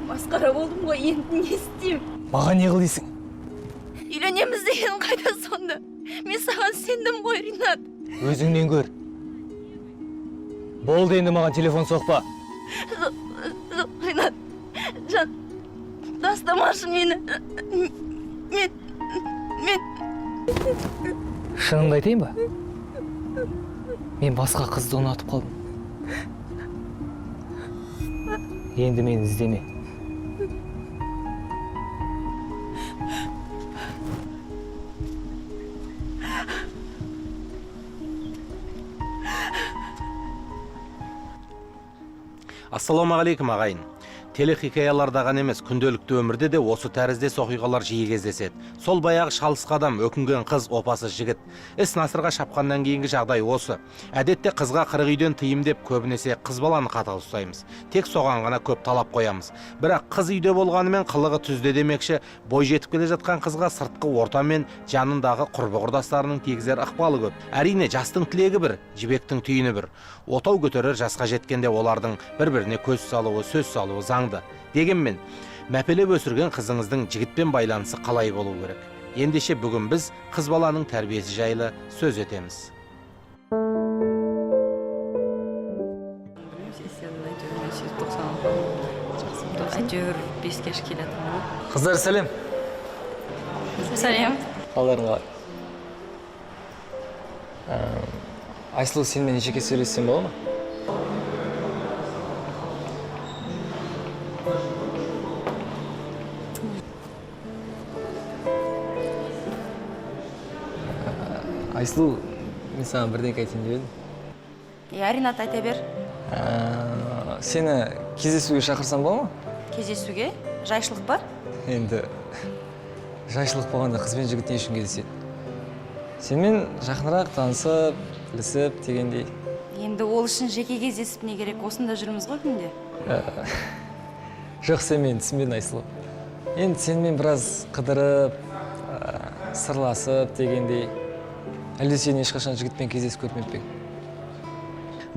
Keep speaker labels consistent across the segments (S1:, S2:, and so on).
S1: Масқара болдым ғой, енді не істеймін?
S2: Маған не қыл дейсің?
S1: Үйленеміз деген қайда сонда? Мен саған сендім ғой, Ринат.
S2: Өзіңнен көр. Болды, енді маған телефон соқпа.
S1: Жоқ, Ринат, жан, тастамашы мені. Мен
S2: Шынымды айтайын ба? Мен басқа қызды ұнатып қалдым. Енді мені іздеме.
S3: Ассалаумағалейкум, ағайын! Телехикаяларда ғана емес, күнделікті өмірде де осы тәріздес оқиғалар жиі кездеседі. Сол баяғы шалыс қадам, өкінген қыз, опасыз жігіт. Іс насырға шапқаннан кейінгі жағдай осы. Әдетте қызға 40 үйден тыйым деп көбінесе қыз баланы қатал ұстаймыз. Тек соған ғана көп талап қоямыз. Бірақ қыз үйде болғанымен қылығы түзде демекші, бой жетіп келе жатқан қызға сыртқы орта мен жанындағы құрбы-құрдастарының тигізер ықпалы көп. Әрине, жастың тілегі бір, жібектің түйіні бір. Отау көтерер жасқа жеткенде олардың бір-біріне көз салуы, сөз салуы заңды. Дегенмен, мәпелеп өсірген қызыңыздың жігітпен байланысы қалай болу керек? Ендеше бүгін біз қыз баланың тәрбиесі жайлы сөз етеміз.
S4: Сессиядан әйтеуір мен 190 алғанмын. Жақсы, әйтеуір 5-ке келе жатырмын ғой.
S2: Қыздар, сәлем!
S1: Сәлем.
S2: Қалдарың қалай? Айсұлу, сенімен жеке сөйлессем бола ма? Айсұлу, мен саған бірдеңке айтайын деп едім.
S1: Иә, Ринат, айта бер.
S2: Сені кездесуге шақырсам бола ма?
S1: Кездесуге? Жайшылық па?
S2: Енді жайшылық болғанда қыз бен жігіт не үшін кездеседі? Сенімен жақынырақ танысып, білісіп дегендей.
S1: Енді ол үшін жеке кездесіп не керек? Осында жүрміз ғой күнде.
S2: Жоқ, сен мені түсінбедің, Айсұлу. Енді сенімен біраз қыдырып, сырласып дегендей. Әлде сен ешқашан жігітпен кездесіп көрмеп пе едің?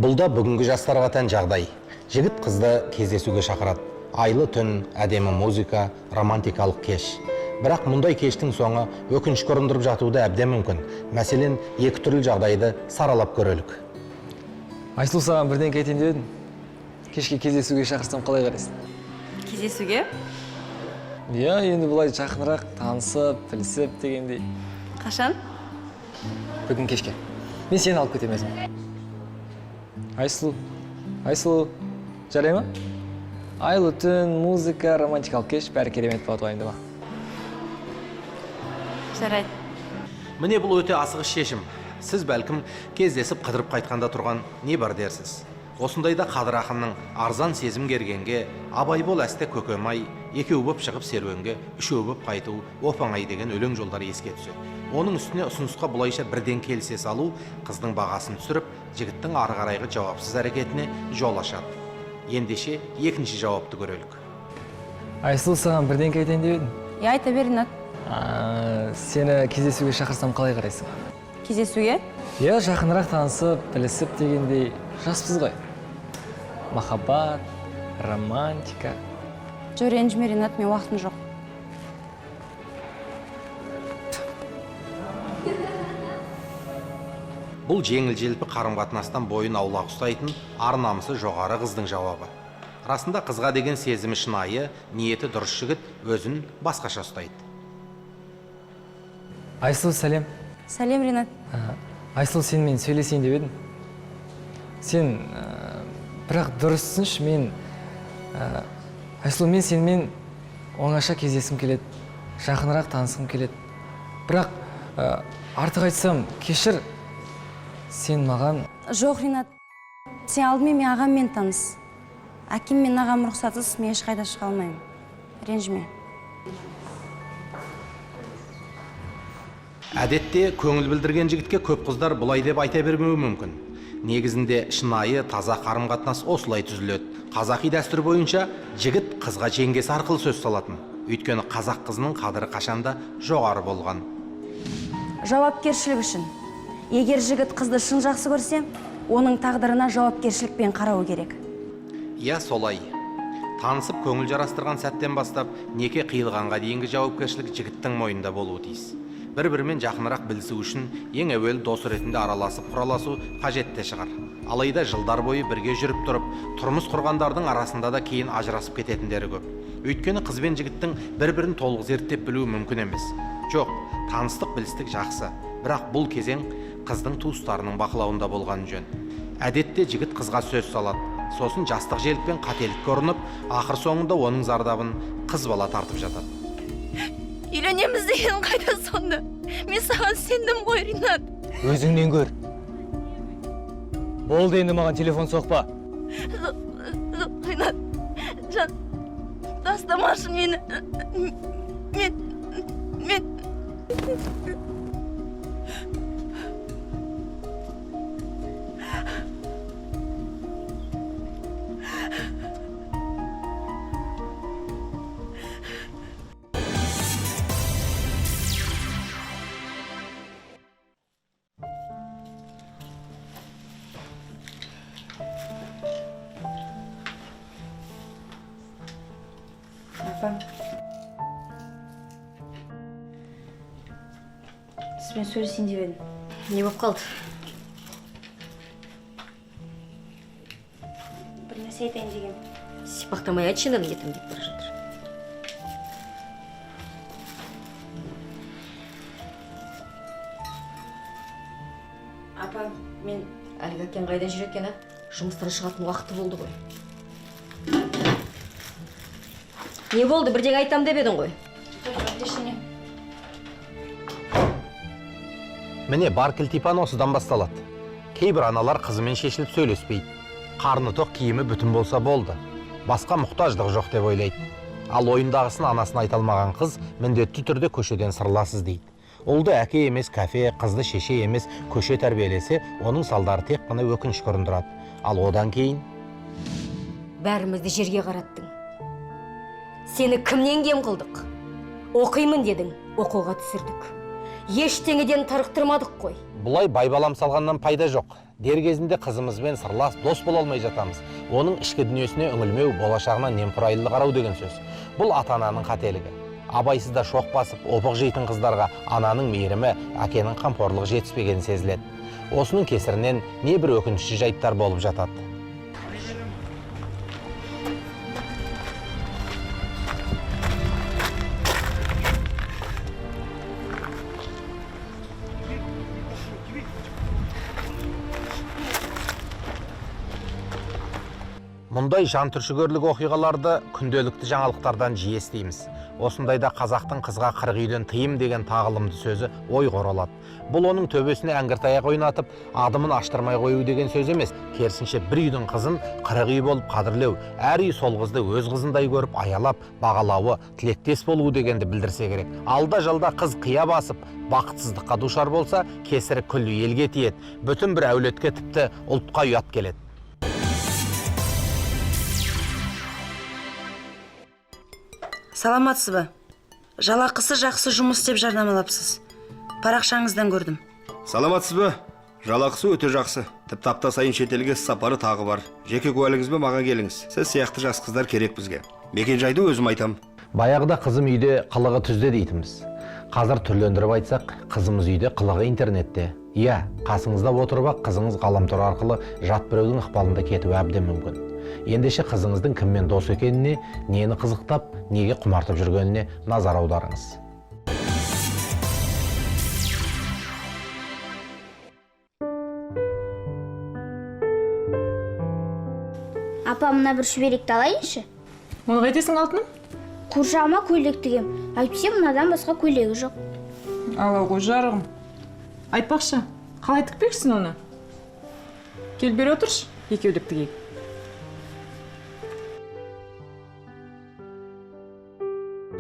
S3: Бұл да бүгінгі жастарға тән жағдай. Жігіт қызды кездесуге шақырады. Айлы түн, әдемі музыка, романтикалық кеш. Бірақ мұндай кештің соңы өкінішке ұрындырып жатуы да әбден мүмкін. Мәселен, екі түрлі жағдайды саралап көрелік.
S2: Айсұлу, саған бірдеңке айтайын деп едім. Кешке кездесуге шақырсам қалай қарайсың?
S1: Кездесуге?
S2: Иә, енді былай жақынырақ танысып, білісіп дегендей.
S1: Қашан?
S2: Бүгін кешке. Мен сені алып кетемін өзім. Айсұлу, Айсұлу, жарай ма? Айлы түн, музыка, романтикалық кеш, бәрі керемет болады, уайымдама.
S1: Жарайды.
S3: Міне, бұл өте асығыс шешім. Сіз бәлкім кездесіп қыдырып қайтқанда тұрған не бар дерсіз. Осындайда Қадыр ақынның арзан сезім кергенге, абай бол әсте көкем-ай, екеу боп шығып серуенге, үшеу боп қайту оп-оңай деген өлең жолдары еске түседі. Оның үстіне ұсынысқа бұлайша бірден келісе салу қыздың бағасын түсіріп, жігіттің ары қарайғы жауапсыз әрекетіне жол ашады. Ендеше екінші жауапты көрелік.
S2: Айсұлу, саған бірдеңке айтайын деп едім.
S1: Иә, айта бер, Ринат.
S2: Сені кездесуге шақырсам қалай қарайсың?
S1: Кездесуге?
S2: Иә, жақынырақ танысып, білісіп дегендей. Жаспыз ғой. Махаббат, романтика.
S1: Жоқ, ренжіме, Ринат, мен уақытым жоқ.
S3: Бұл жеңіл-желпі қарым-қатынастан бойын аулақ ұстайтын, ар намысы жоғары қыздың жауабы. Расында қызға деген сезімі шынайы, ниеті дұрыс жігіт өзін басқаша ұстайды.
S2: Айсұлу, сәлем.
S1: Сәлем, Ринат.
S2: Айсұлу, сенімен сөйлесейін деп едім. Сен бірақ дұрыс түсінші, мен Айсұлу, мен сенімен оңаша кездескім келеді, жақынырақ танысқым келеді. Бірақ артық айтсам, кешір, сен маған...
S1: Жоқ, Ринат, сен алдымен мен ағаммен таныс. Әкем мен ағам рұқсатсыз мен ешқайда шыға алмаймын. Ренжіме.
S3: Әдетте көңіл білдірген жігітке көп қыздар бұлай деп айта бермеуі мүмкін. Негізінде шынайы таза қарым-қатынас осылай түзіледі. Қазақи дәстүр бойынша жігіт қызға жеңгесі арқылы сөз салатын. Өйткені қазақ қызының қадірі қашанда жоғары болған.
S1: Жауапкершілік үшін. Егер жігіт қызды шын жақсы көрсе, оның тағдырына жауапкершілікпен қарау керек.
S3: Иә, солай. Танысып көңіл жарастырған сәттен бастап неке қиылғанға дейінгі жауапкершілік жігіттің мойнында болуы тиіс. Бір-бірімен жақынырақ білісу үшін ең әуелі дос ретінде араласып құраласу қажет те шығар. Алайда жылдар бойы бірге жүріп тұрып, тұрмыс құрғандардың арасында да кейін ажырасып кететіндері көп. Өйткені қыз бен жігіттің бір-бірін толық зерттеп білуі мүмкін емес. Жоқ, таныстық білістік жақсы, бірақ бұл кезең қыздың туыстарының бақылауында болғаны жөн. Әдетте жігіт қызға сөз салады, сосын жастық желікпен қателікке ұрынып, ақыр соңында оның зардабын қыз бала тартып жатады.
S1: Үйленеміз деген қайда сонда? Мен саған сендім ғой, Ринат.
S2: Өзіңнен көр. Болды, енді маған телефон соқпа.
S1: Жоқ, Ринат, жан, тастамашы мені. Мен. Апа, сізбен сөйлесейін деп едім.
S5: Не болып қалды?
S1: Бір нәрсе айтайын дегем.
S5: Сипақтамай айтшы енді, етім кетіп бара жатыр.
S1: Апа, мен
S5: Әлгі әкең қайда жүр екен, а? Жұмыстан шығатын уақыты болды ғой. Не болды, бірдеңе айтам деп едің ғой?
S1: Жоқ, ештеңе.
S3: Міне, бар кілтипан осыдан басталады. Кейбір аналар қызымен шешіліп сөйлеспейді. Қарны тоқ, киімі бүтін болса болды. Басқа мұқтаждық жоқ деп ойлайды. Ал ойындағысын анасына айта алмаған қыз міндетті түрде көшеден сырлас іздейді. Ұлды әке емес кафе, қызды шеше емес көше тәрбиелесе, оның салдары тек қана өкінішке ұрындырады. Ал одан кейін
S5: Бәрімізді жерге қараттың. Сені кімнен кем қылдық? Оқимын дедің, оқуға түсірдік. Ештеңеден тарықтырмадық қой.
S3: Бұлай байбалам салғаннан пайда жоқ. Дер кезінде қызымызбен сырлас, дос бола алмай жатамыз. Оның ішкі дүниесіне үңілмеу, болашағына немқұрайлы қарау деген сөз. Бұл ата-ананың қателігі. Абайсызда шоқ басып, опық жейтін қыздарға ананың мейірімі, әкенің қамқорлығы жетіспегені сезіледі. Осының кесірінен небір өкінішті жайттар болып жатады. Мұндай жан түршігерлік оқиғаларды күнделікті жаңалықтардан жиі естиміз. Осындайда қазақтың қызға 40 үйден тыйым деген тағылымды сөзі ойға оралады. Бұл оның төбесіне әңгіртаяқ ойнатып, адымын аштырмай қою деген сөз емес. Керісінше бір үйдің қызын 40 үй болып қадірлеу, әр үй сол қызды өз қызындай көріп, аялап, бағалауы, тілектес болуы дегенді білдірсе керек. Алда жалда қыз қия басып, бақытсыздыққа душар болса, кесірі күллі елге тиеді. Бүтін бір әулетке, тіпті ұлтқа ұят келеді.
S1: Саламатсыз ба? Жалақысы жақсы жұмыс деп жарнамалапсыз. Парақшаңыздан көрдім.
S6: Саламатсыз ба? Жалақысы өте жақсы. Тіпті апта сайын шетелге іс сапары тағы бар. Жеке куәлігіңізбен маған келіңіз. Сіз сияқты жас қыздар керек бізге. Мекен-жайды өзім айтам.
S3: Баяғыда қызым үйде, қылығы түзде дейтінбіз. Қазір түрлендіріп айтсақ, қызымыз үйде, қылығы интернетте. Иә, қасыңызда отырып ақ қызыңыз ғаламтор арқылы жат біреудің ықпалында кетуі әбден мүмкін. Ендеше қызыңыздың кіммен дос екеніне, нені қызықтап, неге құмартып жүргеніне назар аударыңыз.
S7: Апа, мына бір шүберекті алайыншы.
S8: Оны қайтесің, алтыным?
S7: Қуыршағыма көйлек тігем. Әйтпесе мынадан басқа көйлегі жоқ.
S8: Ала ғой, жарығым. Айтпақшы, қалай тікпекшісің оны? Кел бері отыршы, екеулеп тігейік.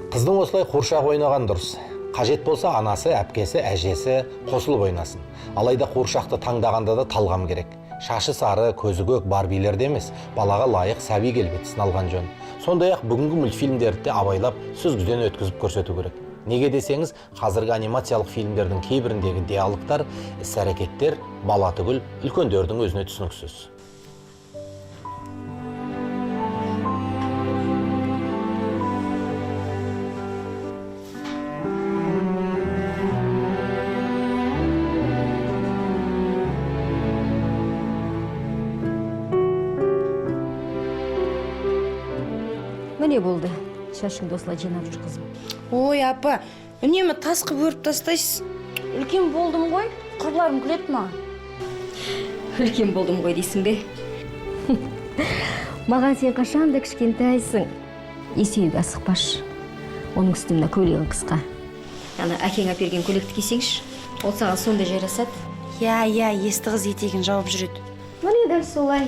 S3: Қыздың осылай қуыршақ ойнаған дұрыс. Қажет болса анасы, әпкесі, әжесі қосылып ойнасын. Алайда қуыршақты таңдағанда да талғам керек. Шашы сары, көзі көк барбилерді емес, балаға лайық сәби келбетісін алған жөн. Сондай-ақ бүгінгі мультфильмдерді де абайлап, сүзгіден өткізіп көрсету керек. Неге десеңіз, қазіргі анимациялық фильмдердің кейбіріндегі диалогтар, іс-әрекеттер бала түгіл үлкендердің өзіне түсініксіз.
S5: Міне болды. Шашыңды осылай жинап жүр, қызым.
S1: Ой, апа, үнемі тас қып өріп тастайсыз. Үлкен болдым ғой, құрбыларым күледі маған.
S5: Үлкен болдым ғой дейсің бе? Маған сен қашан да кішкентайсың. Есеюге асықпашы. Оның үстіне мына көйлегің қысқа. Ана әкең әперген көйлекті кисеңші. Ол саған сондай жарасады.
S1: Иә, иә, есті қыз етегін жауып жүреді.
S5: Міне дәл солай.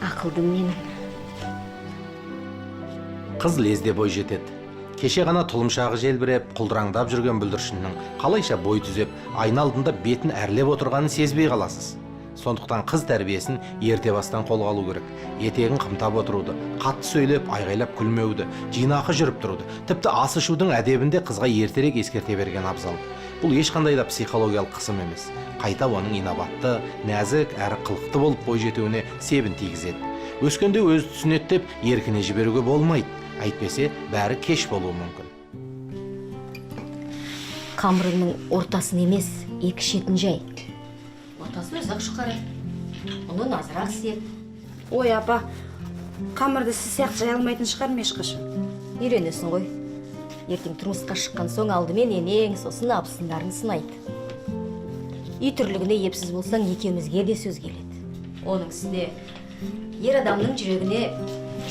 S5: Ақылдым менің.
S3: Қыз лезде бой жетеді. Кеше ғана тұлымшағы желбіреп, құлдыраңдап жүрген бүлдіршіннің қалайша бой түзеп, айна алдында бетін әрлеп отырғанын сезбей қаласыз. Сондықтан қыз тәрбиесін ерте бастан қолға алу керек. Етегін қымтап отыруды, қатты сөйлеп, айғайлап күлмеуді, жинақы жүріп тұруды, тіпті ас ішудің әдебін де қызға ертерек ескерте берген абзал. Бұл ешқандай да психологиялық қысым емес. Қайта оның инабатты, нәзік әрі қылықты болып бой жетуіне себін тигізеді. Өскенде өзі түсінеді деп еркіне жіберуге болмайды. Әйтпесе бәрі кеш болуы мүмкін.
S5: Қамырыңның ортасын емес, екі шетін жай. Ортасын өзі-ақ шығарады. Ұнын азырақ сеп.
S1: Ой, апа, қамырды сіз сияқты жая алмайтын шығармын ешқашан.
S5: Үйренесің ғой. Ертең тұрмысқа шыққан соң алдымен енең, сосын абысындарың сынайды. Үй тірлігіне епсіз болсаң, екеумізге де сөз келеді. Оның үстіне ер адамның жүрегіне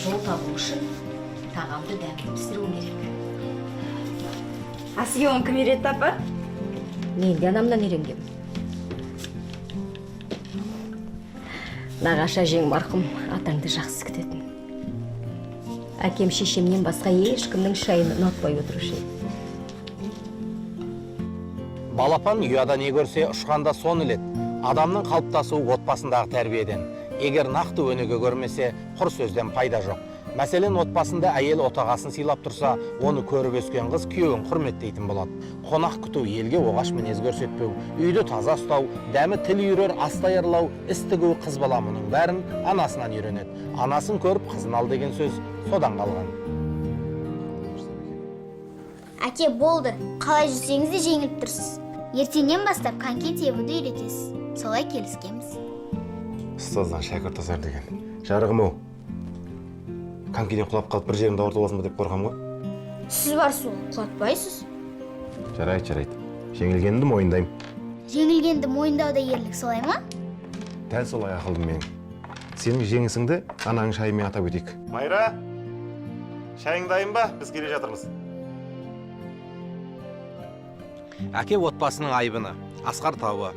S5: жол табу үшін тағамды дәмді пісіру керек.
S1: А сізге оны кім үйретті, апа?
S5: Мен де анамнан үйренгем. Нағашы әжең марқұм атаңды жақсы күтетін. Әкем шешемнен басқа ешкімнің шайын ұнатпай отырушы еді.
S3: Балапан ұяда не көрсе, ұшқанда соны іледі. Адамның қалыптасуы отбасындағы тәрбиеден. Егер нақты өнеге көрмесе, құр сөзден пайда жоқ. Мәселен, отбасында әйел отағасын сыйлап тұрса, оны көріп өскен қыз күйеуін құрметтейтін болады. Қонақ күту, елге оғаш мінез көрсетпеу, үйді таза ұстау, дәмі тіл үйірер ас даярлау, іс тігу, қыз бала мұның бәрін анасынан үйренеді. Анасын көріп қызын ал деген сөз содан қалған.
S7: Әке, болды. Қалай жүрсеңіз де жеңіліп тұрсыз. Ертеңнен бастап коньки тебуді үйретесіз. Солай келіскенбіз.
S9: Ұстаздан шәкірт азар деген. Жарығым ау. Конькиден құлап қалып бір жерімді ауыртып аласың ба деп қорқамын ғой.
S7: Сіз барсыз ғой, құлатпайсыз.
S9: Жарайды, жарайды. Жеңілгенімді мойындаймын.
S7: Жеңілгенді мойындау да ерлік, солай ма?
S9: Дәл солай, ақылдым менің. Сенің жеңісіңді ананың шайымен атап өтейік. Майра, шайың дайын ба? Біз келе жатырмыз.
S3: Әке отбасының айбыны, асқар тауы.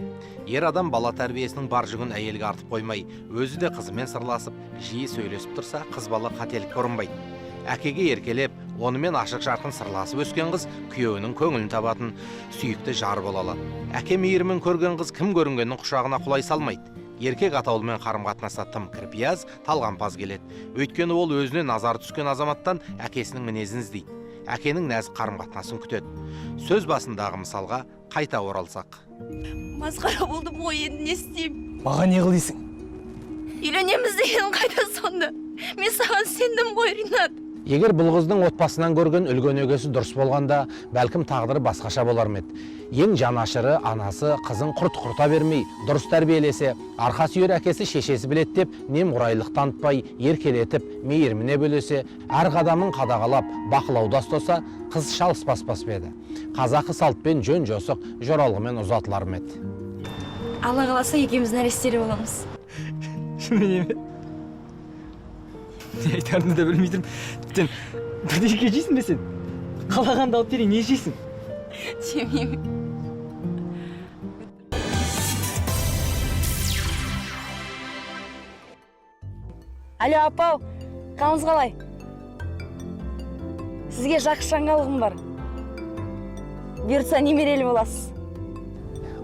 S3: Ер адам бала тәрбиесінің бар жүгін әйелге артып қоймай, өзі де қызымен сырласып, жиі сөйлесіп тұрса, қыз бала қателікке ұрынбайды. Әкеге еркелеп, онымен ашық жарқын сырласып өскен қыз күйеуінің көңілін табатын сүйікті жар бола алады. Әке мейірімін көрген қыз кім көрінгеннің құшағына құлай салмайды. Еркек атаулымен қарым-қатынаста тым кірпияз, талғампаз келеді. Өйткені ол өзіне назары түскен азаматтан әкесінің мінезін іздейді. Әкенің нәзік қарым-қатынасын күтеді. Сөз басындағы мысалға қайта оралсақ.
S4: Масқара болдым ғой, енді не істеймін?
S2: Маған не қыл дейсің?
S4: Үйленеміз деген қайда сонда? Мен саған сендім ғой, Ринат.
S3: Егер бұл қыздың отбасынан көрген үлгі өнегесі дұрыс болғанда, бәлкім тағдыры басқаша болар ма еді. Ең жанашыры анасы қызын құрт-құрта бермей, дұрыс тәрбиелесе, арқа сүйер әкесі шешесі біледі деп немқұрайлық танытпай, еркелетіп, мейіріміне бөлесе, әр қадамын қадағалап, бақылауда ұстаса, қыз шалыс баспас па еді. Қазақы салтпен жөн жосық жоралғымен ұзатылар ма еді.
S1: Алла қаласа, екеуміз нәрестелі боламыз.
S2: Шынымен ме? Не айтарымды да білмей тұрмын. Тіптен бірдеңе жейсің бе сен? Қалағанды алып берейін, не жейсің?
S4: Жемеймін.
S1: Алло, апау, қалыңыз қалай? Сізге жақсы жаңалығым бар. Бұйыртса, немерелі боласыз.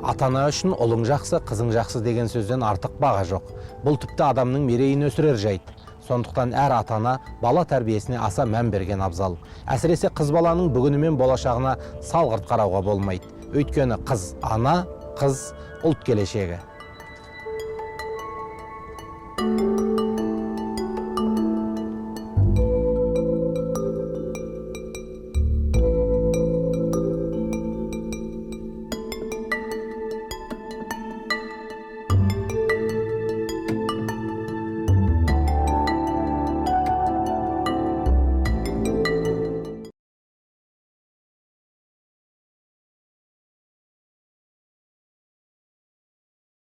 S3: Ата-ана үшін ұлың жақсы, қызың жақсы деген сөзден артық баға жоқ. Бұл тіпті адамның мерейін өсірер жайт. Сондықтан әр ата-ана бала тәрбиесіне аса мән берген абзал. Әсіресе қыз баланың бүгіні мен болашағына салғырт қарауға болмайды. Өйткені қыз ана, қыз ұлт келешегі.